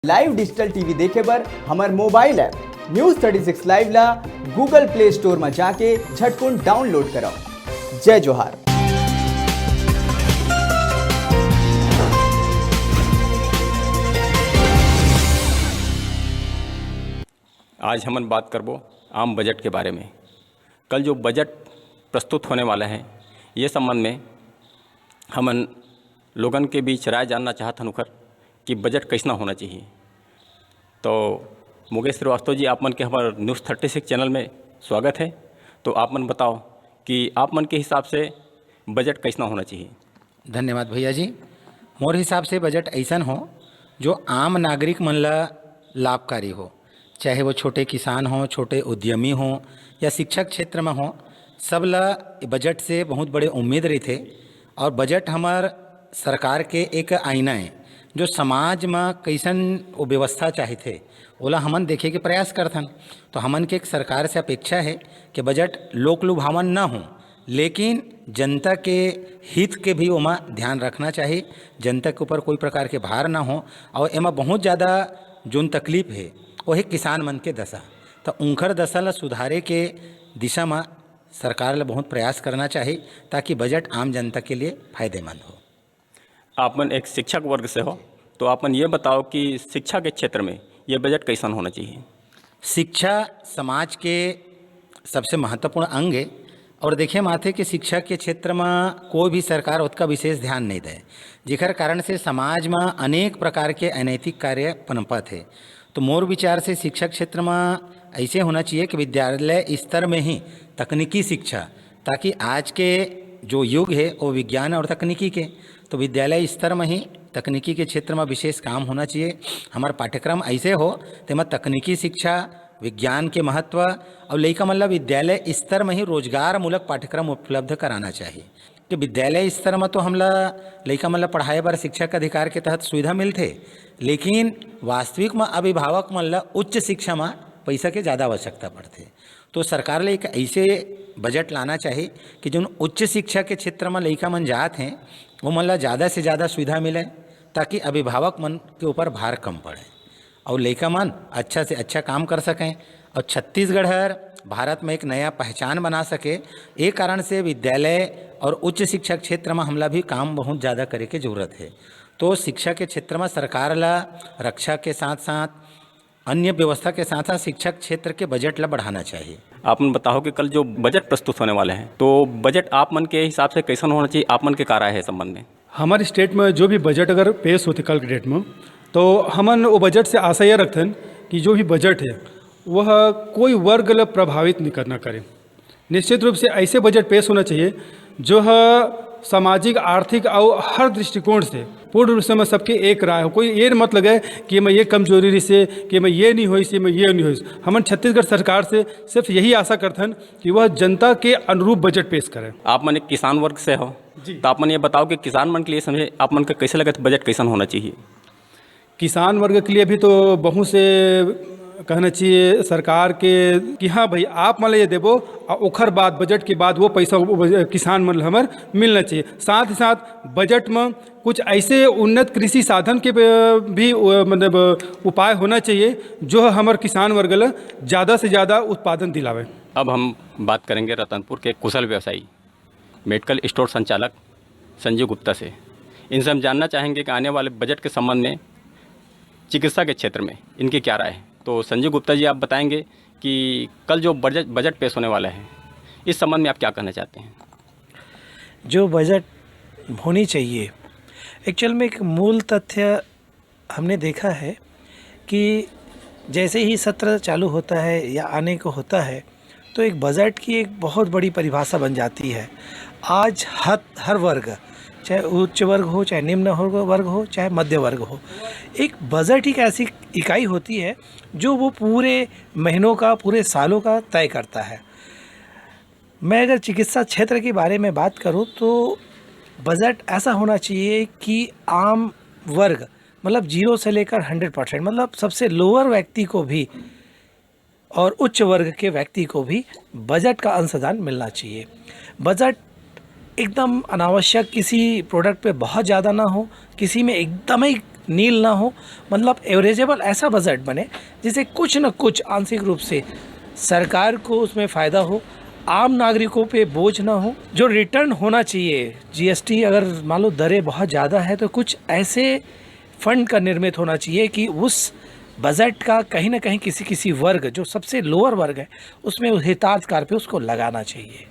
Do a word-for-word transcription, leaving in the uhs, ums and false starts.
Live digital TV देखे बर हमर mobile app news thirty six live ला Google Play Store म जाके झटकुन डाउनलोड करव। जय जोहार। आज हमन बात करबो आम बजट के बारे में। कल जो बजट प्रस्तुत होने वाला है, ये संबंध में हमन लोगन के बीच राय जानना चाहत हन उखर कि बजट कैसना होना चाहिए। तो मुकेश श्रीवास्तव जी, आप मन के हमर न्यूज़ थर्टी सिक्स चैनल में स्वागत है। तो आप मन बताओ कि आप मन के हिसाब से बजट कैसना होना चाहिए? धन्यवाद भैया जी। मोर हिसाब से बजट ऐसन हो जो आम नागरिक मन ला लाभकारी हो, चाहे वो छोटे किसान हो, छोटे उद्यमी हो या शिक्षा क्षेत्र में हो, सब ला बजट से बहुत बड़े उम्मीद रहिथे। और बजट हमर सरकार के एक आईना है, जो समाज में कैसन वो व्यवस्था चाहथे, ओला हमन देखे के प्रयास करथन। तो हमन के एक सरकार से अपेक्षा है कि बजट लोक लुभावन ना हो, लेकिन जनता के हित के भी ओमा ध्यान रखना चाही, जनता के ऊपर कोई प्रकार के भार ना हो। और एमा बहुत ज़्यादा जोन तकलीफ है, वो है किसान मन के दशा। तो उनकर दशा ला सुधारे के दिशा में सरकार ला बहुत प्रयास करना चाही, ताकि बजट आम जनता के लिए फायदेमंद हो। आप मन एक शिक्षक वर्ग से हो, तो आप मन ये बताओ कि शिक्षा के क्षेत्र में ये बजट कैसन होना चाहिए? शिक्षा समाज के सबसे महत्वपूर्ण अंग है। और देखे माथे कि शिक्षा के क्षेत्र में कोई भी सरकार ओतका विशेष ध्यान नहीं दे, जेकर कारण से समाज में अनेक प्रकार के अनैतिक कार्य पनपत है। तो मोर विचार से शिक्षा क्षेत्र में ऐसे होना चाहिए कि विद्यालय स्तर में ही तकनीकी शिक्षा, ताकि आज के जो युग है वो विज्ञान और तकनीकी के, तो विद्यालय स्तर में ही तकनीकी के क्षेत्र में विशेष काम होना चाहिए। हमार पाठ्यक्रम ऐसे हो, तेमा तकनीकी शिक्षा, विज्ञान के महत्व और लइका मन ला विद्यालय स्तर में ही रोजगार मूलक पाठ्यक्रम उपलब्ध कराना चाहिए। कि विद्यालय स्तर में तो हमला लइका मन ला पढ़ाए बर शिक्षक अधिकार के तहत सुविधा मिलथे, लेकिन वास्तविक में अभिभावक मन ला उच्च शिक्षा में पैसा के ज़्यादा आवश्यकता पड़थे। तो सरकार ले एक ऐसे बजट लाना चाहिए कि जोन उच्च शिक्षा के क्षेत्र में लइका मन जात हैं, वो मन ला ज़्यादा से ज़्यादा सुविधा मिले, ताकि अभिभावक मन के ऊपर भार कम पड़े और लइका मन अच्छा से अच्छा काम कर सकें और छत्तीसगढ़ हर भारत में एक नया पहचान बना सके। ये कारण से विद्यालय और उच्च शिक्षा क्षेत्र में हमला भी काम बहुत ज़्यादा करे के जरूरत है। तो शिक्षा के क्षेत्र में सरकार ला रक्षा के साथ साथ अन्य व्यवस्था के साथ साथ शिक्षा क्षेत्र के बजट ला बढ़ाना चाहिए। आप मन बताओ कि कल जो बजट प्रस्तुत होने वाले हैं, तो बजट आप मन के हिसाब से कैसन होना चाहिए, आप मन के का राय है संबंध में? हमारे स्टेट में जो भी बजट अगर पेश होते कल के डेट में, तो हमन वो बजट से आशा यह रखथन कि जो भी बजट है, वह कोई वर्ग ला प्रभावित नहीं करना करे। निश्चित रूप से ऐसे बजट पेश होना चाहिए जो ह सामाजिक, आर्थिक और हर दृष्टिकोण से पूर्ण रूप से मैं सबके एक राय हो। कोई ये मत लगे कि मैं ये कमजोरी रही से, कि मैं ये नहीं होई से, मैं ये नहीं होई से। हमन छत्तीसगढ़ सरकार से सिर्फ यही आशा करथन कि वह जनता के अनुरूप बजट पेश करें। आप मन एक किसान वर्ग से हो, जी। तो आप मन ये बताओ कि किसान मन के लिए समझे, आप मन का कैसे लगत बजट कैसन होना चाहिए? किसान वर्ग के लिए भी तो बहुत से कहना चाहिए सरकार के कि हाँ भाई, आप मन ल ये देबो, और ओखर बाद, बजट के बाद वो पैसा वो बज-, किसान मन ल हमर मिलना चाहिए। साथ ही साथ बजट में कुछ ऐसे उन्नत कृषि साधन के ब-, भी, अ, मतलब, अ, उपाय होना चाहिए जो हमर किसान वर्ग ल ज़्यादा से ज़्यादा उत्पादन दिलावे। अब हम बात करेंगे रतनपुर के कुशल व्यवसायी, मेडिकल स्टोर संचालक संजीव गुप्ता से। इनसे हम जानना चाहेंगे कि आने वाले बजट के संबंध में चिकित्सा के क्षेत्र में इनकी क्या राय है। तो संजीव गुप्ता जी, आप बताएंगे कि कल जो बजट, बजट पेश होने वाला है, इस संबंध में आप क्या कहना चाहते हैं? जो बजट होनी चाहिए, एक्चुअल में एक मूल तथ्य हमने देखा है कि जैसे ही सत्र चालू होता है या आने को होता है, तो एक बजट की एक बहुत बड़ी परिभाषा बन जाती है। आज हर, हर वर्ग, चाहे उच्च वर्ग हो, चाहे निम्न वर्ग, वर्ग हो, चाहे मध्य वर्ग हो, एक बजट ही एक ऐसी इकाई होती है जो वो पूरे महीनों का, पूरे सालों का तय करता है। मैं अगर चिकित्सा क्षेत्र के बारे में बात करूँ, तो बजट ऐसा होना चाहिए कि आम वर्ग, मतलब ज़ीरो से लेकर हंड्रेड परसेंट, मतलब सबसे लोअर व्यक्ति को भी और उच्च वर्ग के व्यक्ति को भी बजट का अंशदान मिलना चाहिए। बजट एकदम अनावश्यक किसी प्रोडक्ट पे बहुत ज़्यादा ना हो, किसी में एकदम ही नील ना हो, मतलब एवरेजेबल ऐसा बजट बने जिससे कुछ न कुछ आंशिक रूप से सरकार को उसमें फ़ायदा हो, आम नागरिकों पे बोझ ना हो। जो रिटर्न होना चाहिए, जीएसटी अगर मान लो दरें बहुत ज़्यादा है तो कुछ ऐसे फंड का निर्मित होना चाहिए कि उस बजट का कहीं ना कहीं किसी किसी वर्ग, जो सबसे लोअर वर्ग है, उसमें हिताधिकार पे उसको लगाना चाहिए।